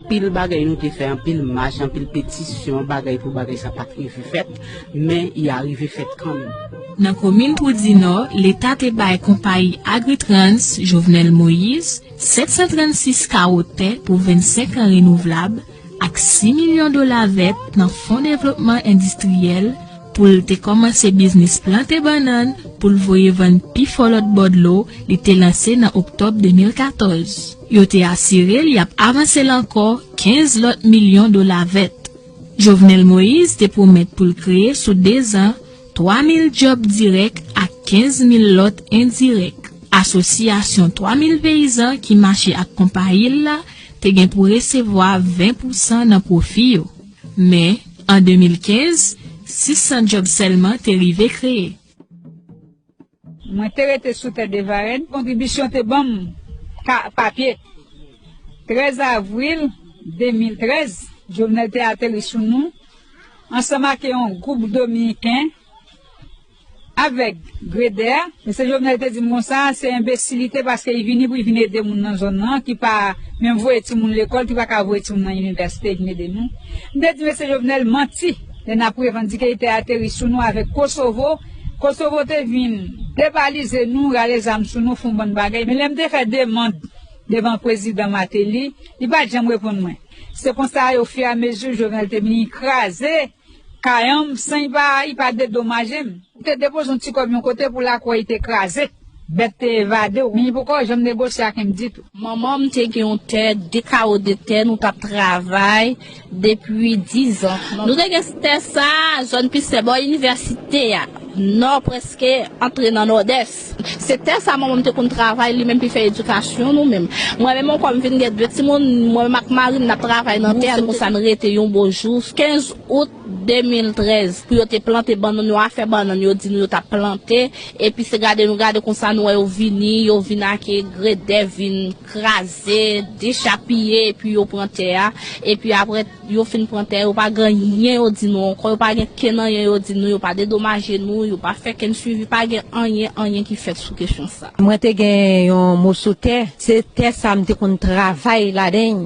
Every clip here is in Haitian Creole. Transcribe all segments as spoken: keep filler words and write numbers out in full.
Anpil bagay nou te fè, anpil mach, anpil petisyon, bagay pou bagay sa pa t rive fèt, men y a rive fèt kanmenm. Nan komin Twou Dinò, Leta te bay konpayi Agritrans Jovenel Moïse sèt san trannsis kawo tè pou vennsenk an renouvlab ak sis milyon dola vèt nan Fon Devlopman Endistriyèl pou l te kòmanse biznis plante bannann pou l voye vann pi fò lòt bò dlo li te lanse nan oktòb de mil katòz. Yo te asire l y ap avanse l ankò kenz lòt milyon dola vèt. Jovenel Moïse te pwomèt pou l kreye sou de zan twa mil djòb dirèk ak kenz mil lòt endirèk. Asosyasyon twa mil peyizan ki mache ak konpayi l la te gen pou resevwa ven pousan nan pwofi yo. Men, an de mil kenz, sis san djòb sèlman te rive kreye. Mwen te rete sou tè de Varèn. Kontribisyon te ban m ka, papye. Trèz avril de mil trèz, Jovenel te ateri sou nou, ansanm ak yon gwoup dominiken, avèk gredè. Mesye Jovenel te di m konsa, se enbesilite paske li vini pou li vin ede moun nan zòn nan, ki pa menm voye timoun lekòl, ki pa ka voye timoun nan inivèsite, li vin ede nou. M te di mesye Jovenel manti lè n ap revandike li te ateri sou nou avèk Kosovo. Kosovo te vin debalize nou, rale zam sou nou, fè yon bann bagay. Men lè m te fè demann devan prezidan Martelly, li pa t janm reponn mwen. Se konsa, ofiramezi, Jovenel te vini kraze kay an m san li pa, li pa dedomaje m. Li te depoze yon ti kòb yon kote pou lakwè li te kraze. Bèt te evade w, men li poko janm negosye ak M ditou. Manman m te gen yon tè, de kawo de tè, nou t ap travay depi dizan. Nou te gen tè sa, zòn Pistè, bò inivèsite a, nò prèske antre nan nòdès. Se tè sa manman m te konn travay, li menm ki fè edikasyon nou menm. Mwen menm ankò m vin gen de timoun, mwen menm ak mari m n ap travay nan tè a, se konsa n rete yon bon jou, kenz out de mil trèz, pou yo te plante bannann, yo afè bannann, yo di nou yo t ap plante, epi se gade nou gade konsa nou wè yo vini, yo vin ak gredè, vin kraze, dechapiye, epi yo pran tè a, epi apre yo fin pran tè, yo pa gen anyen yo di nou ankò, yo pa gen kenn anyen yo di nou, yo pa dedomaje nou, yo pa fè kenn swivi, pa gen anyen, anyen ki fèt sou kesyon sa. Mwen te gen yon moso tè, se tè sa m te konn travay ladan l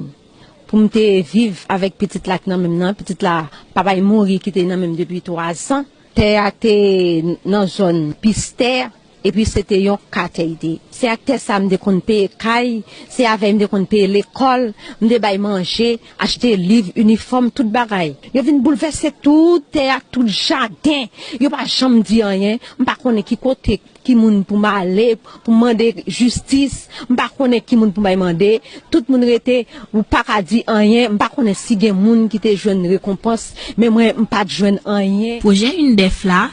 pou m te viv avèk pitit la ki nan men m nan, pitit la, papa l mouri kite nan men m depi twa zan. Tè a te nan zòn Pistè, epi se te yon katè l te ye. Se ak tè sa m te konn peye kay, se avè l m te konn peye lekòl, m te bay manje, achte liv, inifòm, tout bagay. Yo vin boulvèse tout tè a, tout jaden. Yo pa janm di anyen, m pa konnen ki kote, ki moun pou m ale, pou m mande jistis, m pa konnen ki moun pou m bay mande. Tout moun rete, ou pa ka di anyen, m pa konnen si gen moun ki te jwenn rekonpans, men mwen, m pa t jwenn anyen. Pwojè UNDEF la